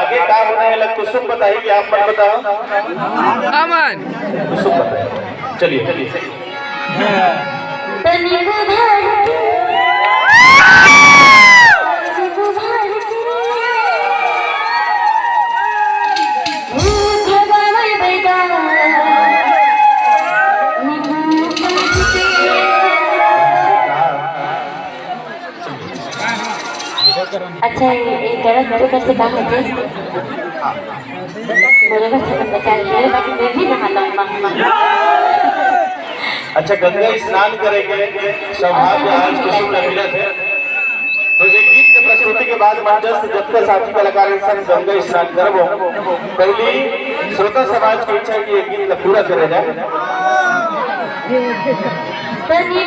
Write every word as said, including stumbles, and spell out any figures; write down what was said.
आगे का होने वाला, कुसुम बताही कि आप मन बताओ? अमन। कुसुम बताही। चलिए, चलिए। अच्छा, ये, ये गलत तो कैसे कहा होथे? बोले बस, बचा के, मैं भी नहा लूँ, माँ, माँ। अच्छा, गंगा स्नान करे के सौभाग्य आज कुसुम ला मिलत हे। तो ये गीत के प्रस्तुति के बाद मंचस्थ जतका साथी कलाकार हे, सब गंगा स्नान करबो। पहली श्रोता समाज की इच्छा है कि ये गीत ला पूरा करे जाए। तनी